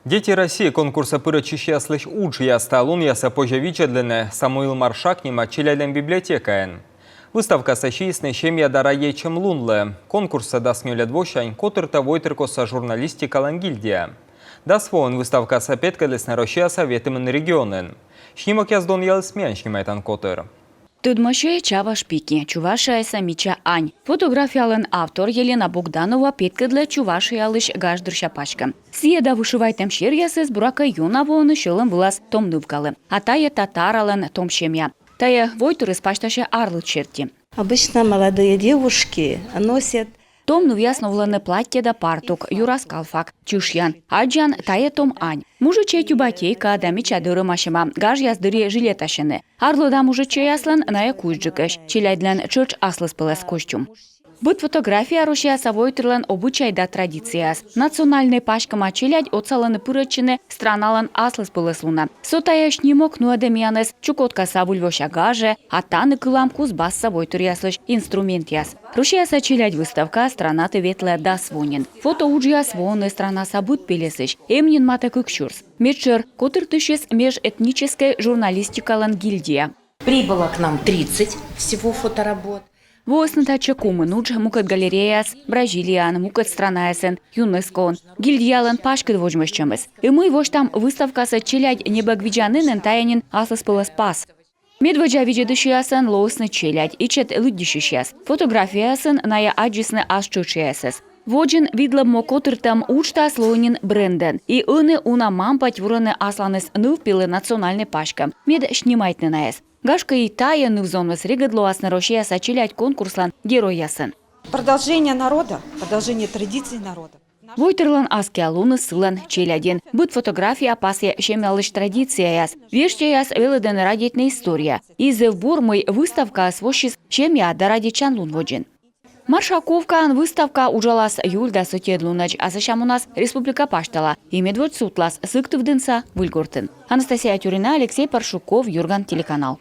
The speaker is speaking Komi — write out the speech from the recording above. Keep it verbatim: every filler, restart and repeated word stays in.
«Дети России» конкурсӧ пырӧдчысьяслысь уджъяс та лунъясӧ позьӧ видзӧдлыны Самуил Маршак нима челядьлӧн библиотекаын. Выставкасӧ сиисны семья да радейтчӧм лунлы. Конкурссӧ дас нёльӧд восянь котыртӧ войтыркостса журналистикалӧн гильдия. Дас воын выставкасӧ петкӧдлісны Россияса ветымын регионын. Снимокъяс донъяліс миян снимайтан котыр. Тӧдмасьӧй «Чаваш Пики», «Чувашияса мича ань». Фотографиялӧн автор Елена Богданова петкӧдлӧ Чувашиялысь гаждырся паськӧм. Сійӧ да вышивайтӧм серъясыс, буракӧ, ёна воӧны сьӧлӧм вылас том нывкалы. А тайӧ татаралӧн том семья. Тайӧ войтырыс пасьтасьӧ арлыд серти. Обычно молодые девушки носят... Том нывъяс новлӧны платтьӧ да партук, юрас калфак, чышъян. Аддзан, тайӧ том ань. Мужичӧй тюбатейка да мича дӧрӧмасьӧма, гажъяс дырйи жилетасьӧны. Арлыда мужичӧйяслӧн найӧ кузьджыкӧсь, челядьлӧн тшӧтш аслыспӧлӧс костюм. Быд фотография Россияса войтырлӧн обычай да традицияяс. Национальнӧй паськӧма челядь отсалӧны пырӧдчыны страналӧн аслыспӧлӧслунӧ. Со тайӧ снимок нуӧдӧ миянӧс Чукоткаса выльвося гажӧ, а тані кылам Кузбасса войтыръяслысь инструментъяс. Россияса челядь выставка странаті ветлӧ дас во нин. Фотоуджъяс воӧны странаса быд пельӧсысь, эм нин матӧ кык сюрс. Медшӧр котыртысьыс — межэтническӧй журналистикалӧн гильдия. Прибыло к нам тридцать всего фоторабот. Воисны татчӧ комын удж, мукӧд галереяяс Бразилияын, мукӧд странаясын, ЮНЕСКО-ын. Гильдиялӧн паськыд водзмӧстчӧмыс. И мый восьтам выставкасӧ челядь небӧг видзанінын, тайӧ нин аслыспӧлӧс пас. Медводдза видзӧдысьясӧн лоисны челядь, ичӧт лыддьысьысьяс. Фотографияясын найӧ аддзисны ас тшӧтшъяясӧс. Водзын видлӧм мо котыртӧм уджтас лои нин брендӧн. И ӧні уна мам-бать вурӧны асланыс нывпилы национальнӧй паськӧм, мед снимайтны найӧс. Гашкӧ, и тайӧ ныв-зоныс регыд лоасны Россияса челядь конкурслӧн геройясӧн. Продолжение народа, продолжение традиций народа. Войтырлӧн аскиа луныс сылӧн челядьын. Быд фотография пасйӧ семьялысь традицияяс. Вештьӧяс велӧдӧны радейтны история. И зэв бур, мый выставкаыс воссис семья да радейтчан лун водзын. Маршаковкаын выставка уджалас июль дас ӧтиӧд лунӧдз, а сэсся мунас республика пасьтала и медводз сутлас Сыктывдінса Выльгортын. Анастасия Тюрина, Алексей Паршуков, «Юрган» телеканал.